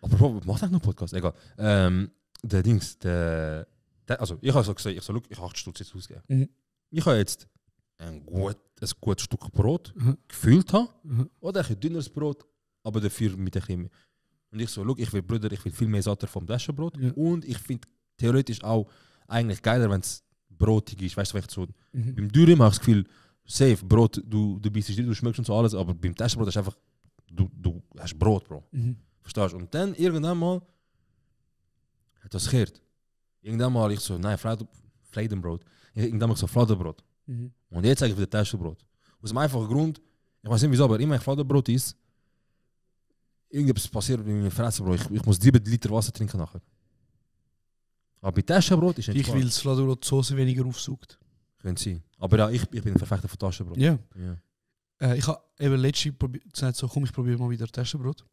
Apropos, macht eigentlich noch Podcast? Egal. Der Dings, also ich habe so gesagt, ich habe 8 Stutz jetzt ausgegeben. Mhm. Ich habe jetzt ein gutes Stück Brot Mhm. gefühlt haben, Mhm. oder ein dünneres Brot, aber dafür mit der Chemie. Und ich so, look, ich will viel mehr satter vom Taschenbrot. Ja. Und ich finde theoretisch auch eigentlich geiler, wenn es brotig ist. Weißt du, wenn ich so Mhm. beim Dürüm habe ich das Gefühl, safe, Brot, du bist drin, du schmeckst und so alles, aber beim Taschenbrot hast du einfach, du hast Brot, Bro. Mhm. Verstehst du? Und dann irgendwann mal hat das gehört. Irgendwann mal ich so, nein, Fladenbrot. Irgendwann mal ich so, Fladenbrot. Mhm. Und jetzt sage ich wieder Taschenbrot. Aus dem einfachen Grund, ich weiß nicht wieso, aber immer wenn Fladenbrot ist, irgendetwas passiert mit meinem Fressen, Bro. Ich muss 7 Liter Wasser trinken nachher. Aber bei Taschenbrot ist Ich will das Fladenbrot die Soße weniger aufsaugt. Könnte sein. Aber ja, ich bin ein Verfechter von Taschenbrot. Ja. Ja. Ich habe eben letztens gesagt, so, komm, ich probiere mal wieder Taschenbrot.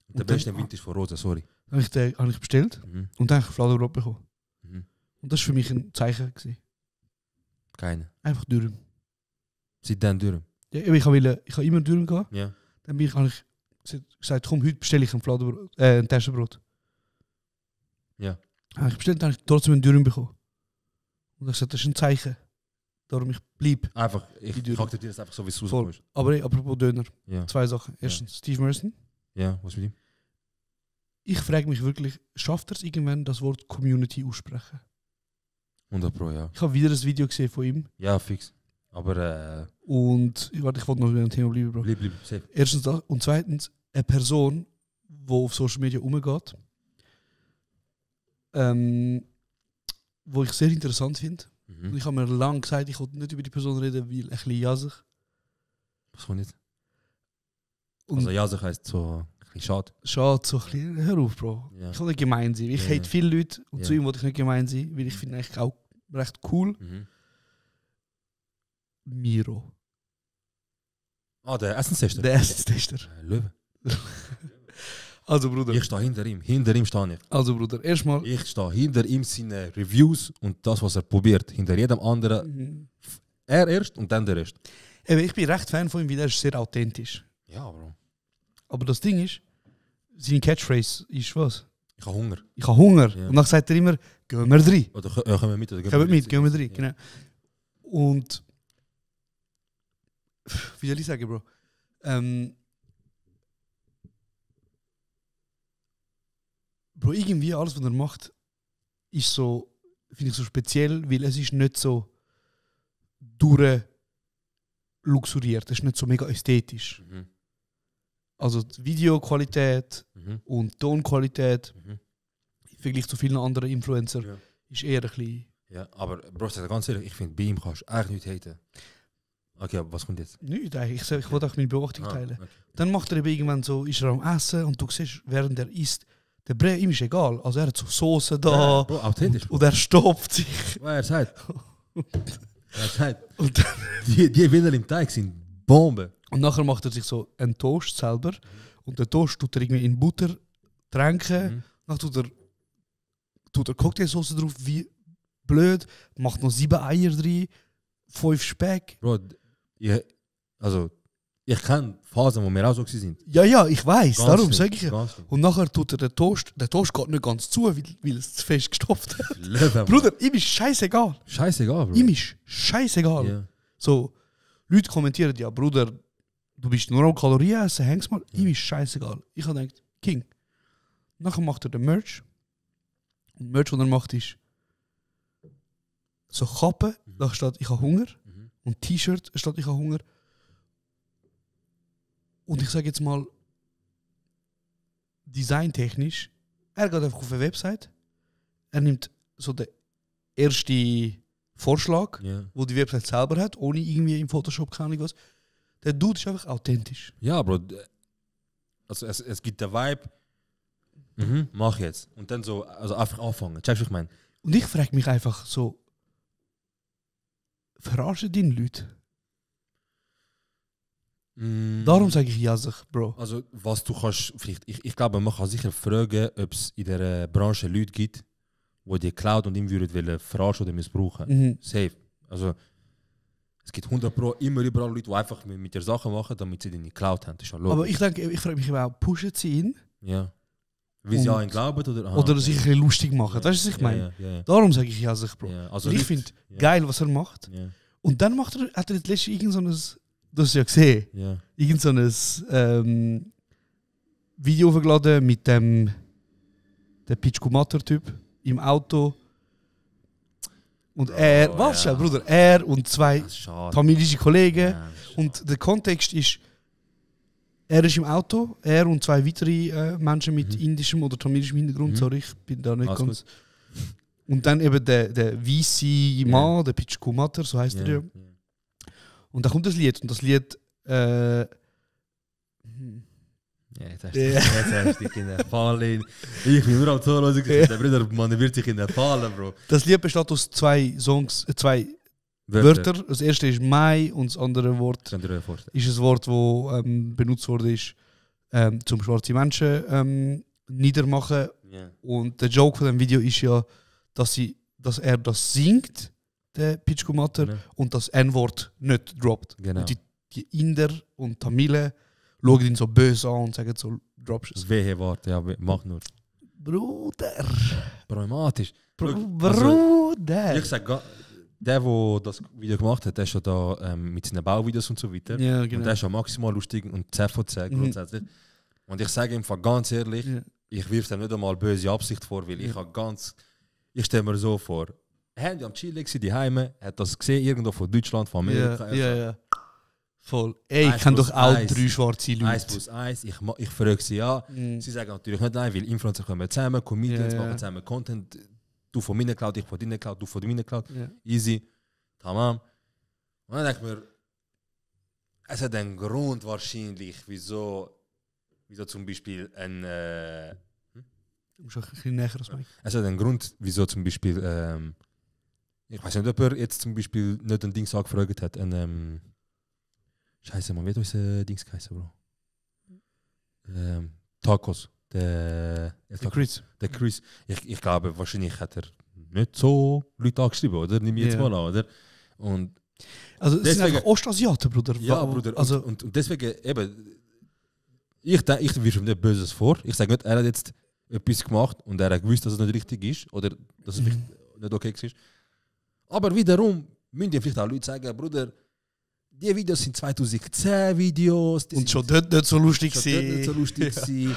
Der beste Wind ist von Rosa, sorry. Dann habe ich bestellt Mhm. und dann habe ich Fladenbrot bekommen. Mhm. Und das war für mich ein Zeichen. Gewesen. Keine. Einfach Dürüm. Seit dann durch. Ja, ich habe immer Dürüm gehabt. Ja. Dann habe ich gesagt, komm, heute bestelle ich ein Taschenbrot. Ja. Habe ich bestellt, dann habe ich trotzdem ein Dürüm bekommen. Und ich gesagt, das ist ein Zeichen. Darum ich bleibe. Einfach, ich Dürüm. akzeptiere das einfach so, wie es Voll. rauskommt. Aber apropos Döner, Ja. 2 Sachen. Erstens, Steve Merson. Ja, was mit ihm? Ich frage mich wirklich, schafft er es irgendwann, das Wort Community aussprechen? 100 Pro, ja. Ich habe wieder ein Video gesehen von ihm. Ja, fix. Aber Und ich wollte noch bei dem Thema bleiben, Bro. bleib, safe. Erstens das. Und zweitens, eine Person, die auf Social Media umgeht, wo ich sehr interessant finde. Und Mhm. ich habe mir lange gesagt, ich wollte nicht über die Person reden, weil ein bisschen jassig. Was kommt jetzt? Und Also ja, das heisst so ein bisschen schade. schade, so ein bisschen, hör auf, Bro. Ja. Ich will nicht gemein sein. Ich Ja. hate viele Leute und Ja. zu ihm wollte ich nicht gemein sein, weil ich finde ihn eigentlich auch recht cool. Mhm. Miro. Ah, der Essenstester. Der Essenstester. Löwe. Also Bruder, Ich stehe hinter ihm. Hinter ihm stehe ich. also Bruder, erstmal. Ich stehe hinter ihm seine Reviews und das, was er probiert. Hinter jedem anderen. Mhm. Er erst und dann der Rest. Eben, ich bin recht Fan von ihm, weil er ist sehr authentisch. Ja, Bro. Aber das Ding ist, seine Catchphrase ist was? Ich habe Hunger. Ich habe Hunger. Ja. Und dann sagt er immer, gehen wir rein. Oder kommen wir mit? Oder Gehen wir mit, gehen wir rein. Ja. Genau. Und wie soll ich sagen, Bro? Bro, irgendwie alles, was er macht, ist so, finde ich so speziell, weil es ist nicht so luxuriert, es ist nicht so mega ästhetisch. Mhm. Also die Videoqualität Mhm. und Tonqualität Mhm. im Vergleich zu vielen anderen Influencern Ja. ist eher ein bisschen... Ja, aber Bro, sag dir ganz ehrlich, ich finde, bei ihm kannst du eigentlich nicht haten. Okay, aber was kommt jetzt? Nichts eigentlich. Ich wollte auch meine Beobachtung teilen. Okay. Dann macht er eben irgendwann so, ist er am Essen und du siehst, während er isst, der Brei, ihm ist egal. Also er hat so Soße da Ja, Bro, authentisch. Bro. und er stopft sich. Er sagt. Er sagt. Und, Die Wiener im Teig sind Bomben. und nachher macht er sich so einen Toast selber und den Toast tut er irgendwie in Butter tränken. Mhm. Dann tut er Cocktailsauce drauf, wie blöd, macht noch 7 Eier drin, 5 Speck. Bro, ich kenne Phasen, wo wir auch so sind. Ja, ich weiß, Ganz darum schlimm, sage ich ja. ganz schlimm. Und nachher tut er den Toast geht nicht ganz zu, weil es zu fest gestopft hat. Löwe, Bruder, ihm ist scheißegal. scheißegal, Bro. Ihm ist scheißegal. Ja. So, Leute kommentieren, ja, Bruder, du bist nur am Kalorien essen, hängst mal. Ihm ist scheißegal. Ich habe gedacht, King. Nachher macht er den Merch. Und Merch, was er macht, ist so Kappen, da steht, ich habe Hunger. Mhm. Und T-Shirt, da steht, ich habe Hunger. Und ich sage jetzt mal, designtechnisch, er geht einfach auf eine Website, er nimmt so den ersten Vorschlag, Ja. wo die Website selber hat, ohne irgendwie im Photoshop keine Ahnung was. Der Dude ist einfach authentisch. Ja, Bro. Also es gibt den Vibe, mach jetzt. Und dann so, also einfach anfangen. Checkst du, was ich meine? Und ich frage mich einfach so, verarschen die Leute? Darum sage ich ja sich, Bro. Also, was du kannst, vielleicht, ich glaube, man kann sicher fragen, ob es in der Branche Leute gibt, die die klaut und ihm würden verarschen oder missbrauchen. Safe. Also, es gibt 100 Pro immer überall Leute, die einfach mit dir Sachen machen, damit sie die nicht geklaut haben. Das ist ja logisch. Aber ich denke, ich frage mich auch, pushen sie ihn? Ja. Wie sie an ihn glauben oder... Oder sich ein bisschen lustig machen. Das ist, was ich meine. Ja. Darum sage ich ja sich, Bro. Ja, also ich finde geil, was er macht. Ja. Und dann hat er jetzt letztens irgend so ein... Du hast es ja gesehen. Ja. Irgend so ein Video hochgeladen mit dem Pitschkumatter-Typ im Auto. Und Bruder, er und zwei tamilische Kollegen. Ja, und der Kontext ist, er ist im Auto, er und zwei weitere Menschen mit indischem oder tamilischem Hintergrund, sorry, ich bin da nicht ganz. Und dann eben der weiße Mann, der Pitschkumatter, so heißt er ja. Und da kommt das Lied, und das Lied jetzt hast du dich in den Fall. Ich bin nur am Zuhören, der Bruder, man wird sich in den Fall, Bro. Das Lied besteht aus zwei Songs, zwei Wörter. Das erste ist Mai und das andere Wort ist ein Wort, das benutzt wurde, ist, zum schwarze Menschen niedermachen. Yeah. Und der Joke von dem Video ist ja, dass er das singt, der Pitschkumatter, und das N-Wort nicht droppt. Genau. Und die Inder und Tamilen schauen ihn so böse an und sagen so, droppst du es. Wehe, warte, ja, mach nur. Bruder. Problematisch. Bruder. Ich sag, der das Video gemacht hat, der ist schon da mit seinen Bauvideos und so weiter. Ja, genau. Und der ist schon maximal lustig und 10 von 10 grundsätzlich. Und ich sage ihm ganz ehrlich, ich wirf ihm nicht einmal böse Absicht vor, weil ich stelle mir so vor, Handy am Chile die Heime, hat das gesehen, irgendwo von Deutschland, von Amerika. Ja. Voll. Ey, ich kenne doch auch 3 schwarze Leute. 1+1, ich frage sie ja. Sie sagen natürlich nicht nein, weil Influencer kommen zusammen, Comedians machen zusammen Content. Du von meiner Cloud, ich von deiner Cloud, du von meiner Cloud. Easy. Tamam. Und dann denke ich mir, es hat einen Grund wahrscheinlich, wieso zum Beispiel ein... Du musst auch ein bisschen näher als mich. Es hat einen Grund, wieso zum Beispiel... ich weiß nicht, ob er jetzt zum Beispiel nicht ein Ding angefragt hat. Scheiße, man wird unser Dings geheißen, Bro. Tacos. Der Chris. Der Chris. Ich glaube, wahrscheinlich hat er nicht so Leute angeschrieben, oder? Nimm jetzt mal an, oder? Und also, es sind einfach Ostasiaten, Bruder. Ja, Bruder. Also, und deswegen, eben, ich wirf ihm nicht Böses vor. Ich sage nicht, er hat jetzt etwas gemacht und er hat gewusst, dass es nicht richtig ist, oder dass es vielleicht nicht okay ist. Aber wiederum müssen die vielleicht auch Leute sagen, Bruder, die Videos sind 2010 Videos. Und schon dort nicht so lustig gewesen.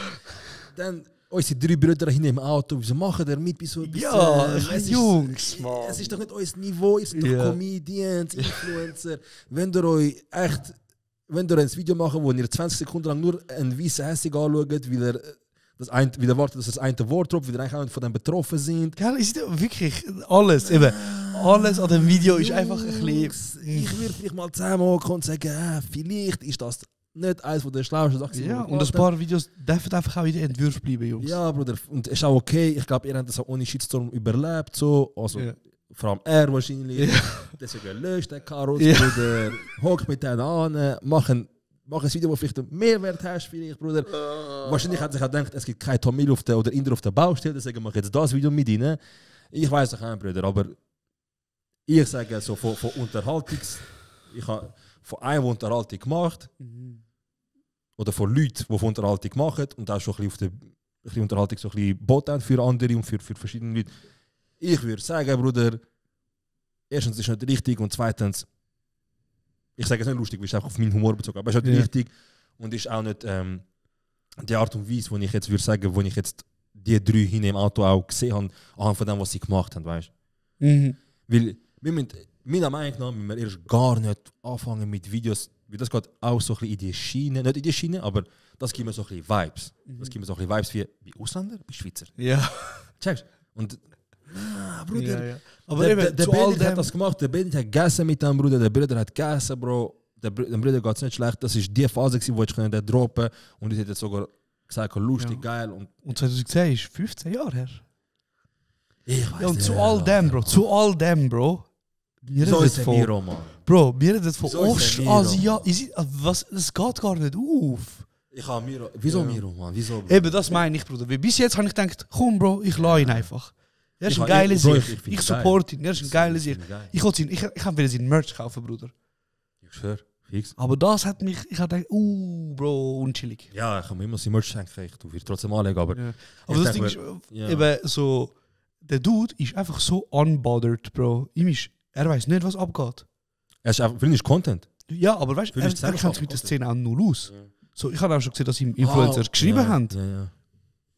Dann unsere 3 Brüder hin im Auto, wieso machen wir mit bei so etwas? Ja, Jungs, Mann. Es ist doch nicht unser Niveau, es sind doch Comedians, Influencer. Wenn ihr ein Video macht, wo ihr 20 Sekunden lang nur einen weißen Hässig anschaut, weil er wartet, dass das eine Wort droppt, weil ihr eigentlich auch von dem betroffen sind. Gell, ist wirklich alles, eben. Alles an dem Video ist einfach ein bisschen... Ich würde vielleicht mal zusammenhocken und sagen, vielleicht ist das nicht eines der schlauesten Sachen. Ja, und ein paar Videos dürfen einfach auch in den Entwürfen bleiben, Jungs. Ja, Bruder, und es ist auch okay. Ich glaube, ihr habt das auch ohne Shitstorm überlebt. So. Also, vor allem er wahrscheinlich. Ja. Deswegen löscht der Karos, Bruder. Hockt mit denen an, mach ein Video, das vielleicht einen Mehrwert hast für dich, Bruder. Wahrscheinlich hat sich auch gedacht, es gibt kein Tamil oder Inder auf der Baustelle, deswegen mache ich jetzt das Video mit ihnen. Ich weiß auch nicht, Bruder, aber ich sage so von ich habe von einem Unterhaltung gemacht, oder von Leuten, die von Unterhaltung machen und auch schon ein bisschen Unterhaltung so ein bisschen boten für andere und für verschiedene Leute. Ich würde sagen, Bruder, erstens ist es nicht richtig und zweitens, ich sage es nicht lustig, weil es einfach auf meinen Humor bezogen, aber es ist nicht richtig und ist auch nicht die Art und Weise, wo ich jetzt würde sagen, wo ich jetzt die 3 hin im Auto auch gesehen habe, anhand von dem, was sie gemacht haben, weißt du? Weil meiner Meinung nach müssen wir erst gar nicht anfangen mit Videos, weil das geht auch so ein bisschen in die Schiene, nicht in die Schiene, aber das gibt mir so ein bisschen Vibes. Das gibt mir so ein bisschen Vibes wie Ausländer, wie Schweizer. Ja. Checkst du? Und Bruder, ja. Aber der Benedikt hat das gemacht, der Benedikt hat gegessen mit dem Bruder, der Bruder hat gegessen, Bro. Dem Bruder geht es nicht schlecht, das war die Phase, wo ich den droppen konnte und ich hätte sogar gesagt, lustig, geil. Und 2010 ist 15 Jahre her. Ich weiß und nicht. Zu all dem, Bro. So ist Miro, Mann. Bro, wir reden von Ostasien. Es geht gar nicht auf. Ich habe Miro. Wieso Miro, Mann? Wieso? Eben, das meine ich, Bruder. Weil bis jetzt habe ich gedacht, komm, Bro, ich lasse ihn einfach. Er ist ein geiler Sieg. Ich geil. support ihn. Er ist ein geiler Sieg. Geil. Ich will seinen Merch kaufen, Bruder. Ich schwör, fix. Aber das hat mich... Ich habe gedacht, Bro, unchillig. Ja, ich kann mir immer sein Merch schenken. Ich tue trotzdem anlegen, aber... Ja. Aber das Ding ist, eben so... Der Dude ist einfach so unbothered, Bro. Er weiß nicht, was abgeht. Er ist einfach... Ist Content. Ja, aber weißt du, er kennt sich mit der Szene auch null aus. Ja. So, ich habe auch schon gesehen, dass ihm Influencer geschrieben haben. Ja.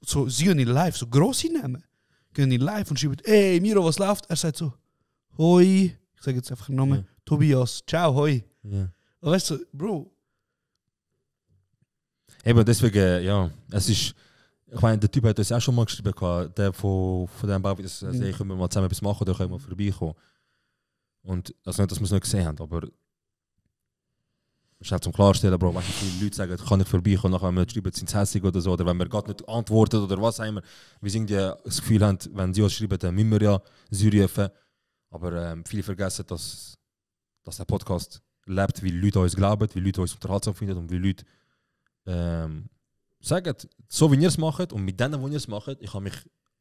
So, sie gehen in live, so grosse Namen. Gehen in live und schreiben, ey, Miro, was läuft? Er sagt so, hoi. Ich sage jetzt einfach den Namen. Tobias, ciao, hoi. Ja. Und weißt du, Bro. Eben, deswegen, ja, es ist... Ich meine, der Typ hat das auch schon mal geschrieben, der von dem Bau, dass können wir mal zusammen etwas machen oder können wir vorbeikommen. Und also nicht, dass wir es nicht gesehen haben, aber... Schnell zum Klarstellen, Bro, weißt du, viele Leute sagen, kann ich vorbeikommen, nachher wenn wir schreiben, sind sie hässlich oder so, oder wenn wir gerade nicht antworten oder was auch immer. Wir sind ja das Gefühl haben, wenn sie uns schreiben, dann müssen wir ja sie rufen. Aber viele vergessen, dass der Podcast lebt, wie Leute uns glauben, wie Leute uns unterhaltsam finden und wie Leute sagen, so wie ihr es macht und mit denen, die ihr es macht, ich kann mich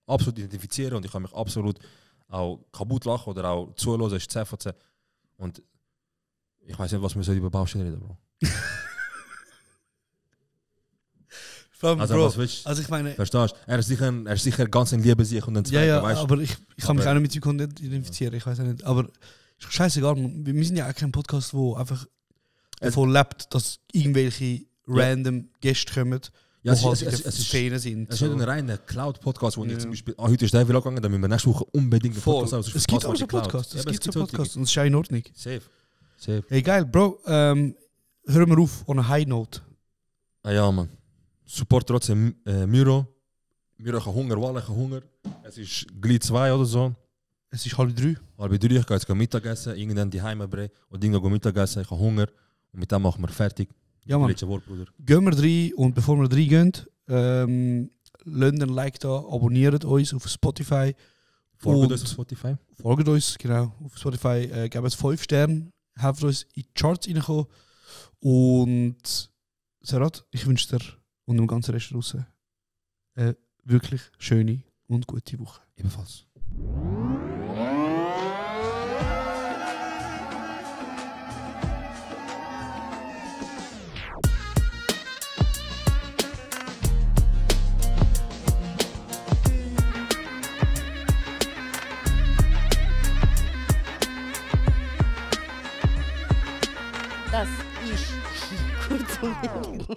absolut identifizieren und ich kann mich absolut auch kaputt lachen oder auch zuhören, ist 10 von 10. Und ich weiß nicht, was wir so über Baustellen reden, Bro. Also, Bro, was willst du? also ich meine... Verstehst du? Er ist sicher ganz in Liebe sich und ein Zweiter, ja, weißt du? aber ich kann mich auch nicht mit dem Content identifizieren, ich weiß auch nicht. Aber ist scheißegal, wir sind ja auch kein Podcast, wo einfach davon lebt, dass irgendwelche random Gäste kommen, ja, die es ist Szene sind. Es ist nicht ein reiner Cloud-Podcast, wo ich zum Beispiel, heute ist der wieder gegangen, dann müssen wir nächste Woche unbedingt einen Podcast haben. Es gibt auch so Podcasts, es gibt so Podcasts und es ist auch in Ordnung. Safe. Hey, geil, Bro, hören wir auf on a high note. Ah ja, man. Support trotzdem Miro. Miro hat Hunger, Wale hat Hunger. Es ist gleich 2 oder so. Es ist 2:30. 2:30, ich gehe jetzt Mittagessen, irgendwann die Heimbrechen und irgendwann Mittagessen, ich habe Hunger. Und mit dem machen wir fertig. Ja, man. Letzte Wort, Bruder. Gehen wir rein und bevor wir reingehen, lasst ein Like da, abonniert uns auf Spotify. Folgt uns auf Spotify. Folgt uns, genau, auf Spotify. Gebt uns 5 Sterne, helft uns in die Charts reinkommen. Und Serat, ich wünsche dir und dem ganzen Rest draussen eine wirklich schöne und gute Woche. Ebenfalls. Das ist kurz und